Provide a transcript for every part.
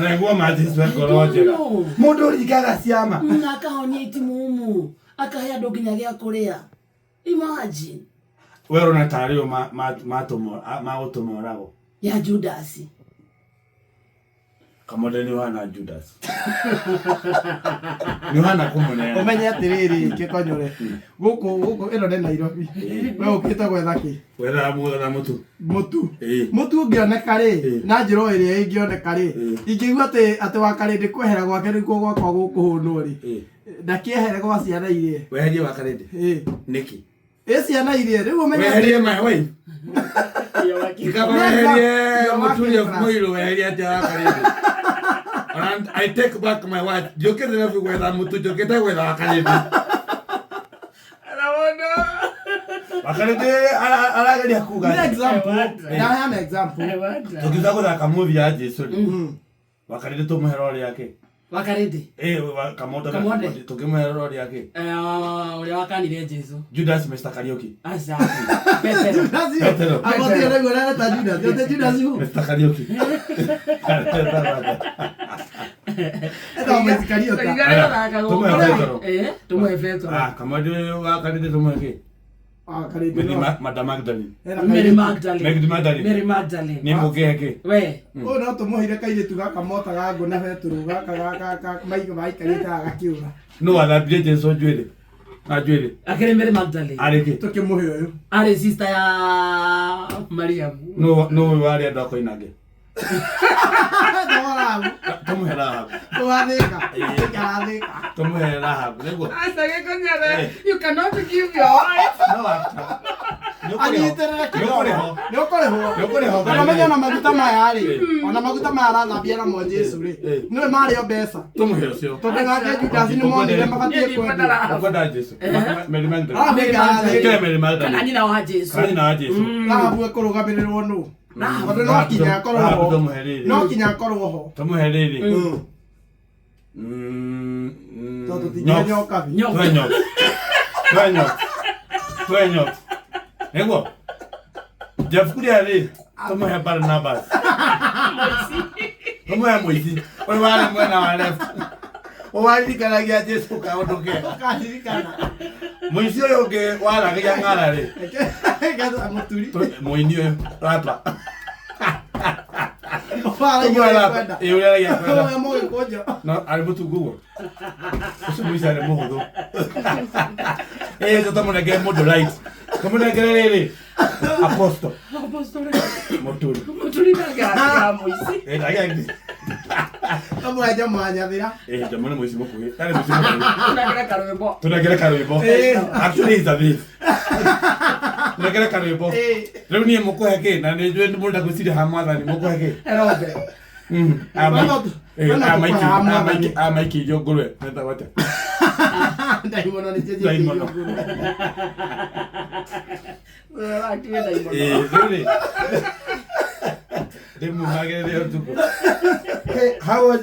Naigua ma Jesu e ngoro njega. No. Mũndũ ũringaga ciama. Na akahonia itimumu, akahe andũ nginya gĩa kũrĩa. Imagine. We ũrona tarĩ ũ magũtũma ũragwo. Ya Judasi. Kamode nĩ ũhana Judas. Nĩ ũhana kũmũneana. Ũmenye atĩrĩrĩ, Kĩkonyore, gũkũ gũkũ ĩno nĩ Nairobi. We ũkĩte gwetha kĩ? Gwetha gwetha mũtu. Mũtu. Ĩĩ. Mũtu ũngĩoneka rĩ, Ĩĩ. na njĩra o ĩrĩa ĩngĩoneka rĩ, Ĩĩ. ingĩigua atĩ atĩ wakarĩndĩ kwehera gwake nĩkuo gwakwa gũkũhũnwo rĩ, Ĩĩ. ndakĩehere gwa ciana iria. Weherie wakarĩndĩ. Ĩĩ. Nĩkĩ? Ĩ ciana iria rĩu ũmenye atĩ Weherie my wife. Kikaba weherie Your work mũturi is of mũirũ weherie atĩa wakarĩndĩ. And I take back my word. Njũkĩte na gwetha mũtu, njũkĩte gwetha wakarĩndĩ. Wakarĩndĩ arageria kuga. Nĩ atĩa? example. I wonder. Ndaheana example. I wonder. Tũngĩtua gũthaka movie ya Jesu rĩ, wakarĩndĩ tũmũhe role yake. Wakarĩndĩ. Eh, Kamondo na Kamonde. Kamonde, tũngĩmũhe role yake. Ũrĩa wakanire Jesu. Judas Mr. Kariuki. Aca. Petero. Judas yo. Petero. Agotire rĩu ũrereta Judas. Yote Judas hu. Mr. Kariuki. Etagwo Mũisikariota. Tũmũhe Petero. Eh, tũmũhe Petero. Ah, Kamonde wakarĩndĩ tũmũhe kĩ? Ah, Karĩndĩ Mary no. Madam Magdalene. Ena Mary kairĩtu. Magdalene. Mary Magdalene. Mary Magdalene. Nĩ mũkĩhe kĩ? We. Ũyũ no tũmũheire kairĩtu gaka motaga ngũ na betũrũ gaka gaka maiga maikarĩte haha gakiũra. Nũ wathambirie Jesu njuĩrĩ? Na njuĩrĩ. Akĩrĩ Mary Magdalene. Arĩ kĩ? Tũkĩmũhe ũyũ. Arĩ sister ya Mariamu. Nũ nũ warĩ andũ a Koinange? Tũmũrabu. Tũmũhe Rahabu. Tũgathĩka. Tũgathĩka. Tũmũhe Rahabu. Nĩguo. Aca Gĩkonyore, you cannot give your wife. No actor. Nĩ ũkũrĩhwo. Anyitĩrĩre Nĩ ũkũrĩhwo. Nĩ ũkũrĩhwo. Nĩ ũkũrĩhwo. Ona menye ona maguta maya rĩ, ona maguta maya arathambia namo Jesu rĩ, Ĩĩ. nĩwe marĩ o mbeca. Tũmũhe ũcio. Tondũ nake Judas nĩ monire mabatiĩ Niĩ kwendia. ndikwenda Ũkwenda Jesu. Mary Magdalene. Rahabu ĩkarathĩka. Ĩkĩre Mary Magdalene. Kana nyina wa Jesu. Kana nyina wa Jesu. Rahabu ekũrũgamĩrĩrwo nũ? Tondũ no nginya akorwo Rahabu ho. tũmũhe rĩrĩ. No nginya akorwo ho. Tũmũhe rĩrĩ. Tondũ tũtingĩhe Nyox. nyokabi. Nyox. Tũhe nyox. Tũhe nyox. Tũhe nyox. Nĩguo. Jeff Kuria rĩ, tũmũhe Barnabas. Tũmũhe mũici. Ũyũ warĩ mwena wa left. Ũwaririkanagia Jesu kaũndũ kega. Ũkaririkana. Mũici ũyũ ũngĩ waragia ng'ara rĩ, Gatha mũturi. Mũini ũyũ, rapper. Waragia Tũmũhe ũrĩa rapper. kwenda. Ĩ, ũrĩa aragia kwenda. Ũrĩa mũgĩkũnjo. No, arĩ mũtungu ũguo. Ũcio mũici arĩ mũhũthũ. Ĩ, tũtamũnengere mũndũ right. Tũmũnengere rĩrĩ. Apostle. Apostole. Mũturi. Mũturi nake aratiga mũici. Ĩ, ndagĩa- Tũmũhe Jomo wa Nyathira. Ĩ, Jomo nĩ mũici mũkuhĩ. Ndarĩ mũici mũkuhĩ. Tũnengere karwĩmbo. Tũnengere karwĩmbo. Actually, he's a thief. Tũnengere karwĩmbo. Rĩu niĩ mũkũhe kĩ? Na nĩ njũĩ mũndũ ndagwĩciria ha mwathani mũkũhe kĩ? Herode. Wena tũkũhe ha mwathani. Amaikĩirio ngũrwe metagwo atĩa? Ndaimono nĩ cio Ndaimono. ciĩkĩirio ngũrwe. Akiwe ndaimono. Ĩ, rĩu rĩ, ndĩmumagĩrĩre ũtukũ. Hey,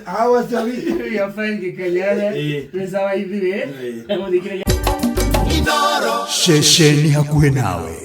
how was your week? Your friend Gĩkonyore. Ĩ. Nĩ sawa ithuĩ. Ĩ. Mũthikĩrĩria Ceceni hakuhĩ nawe.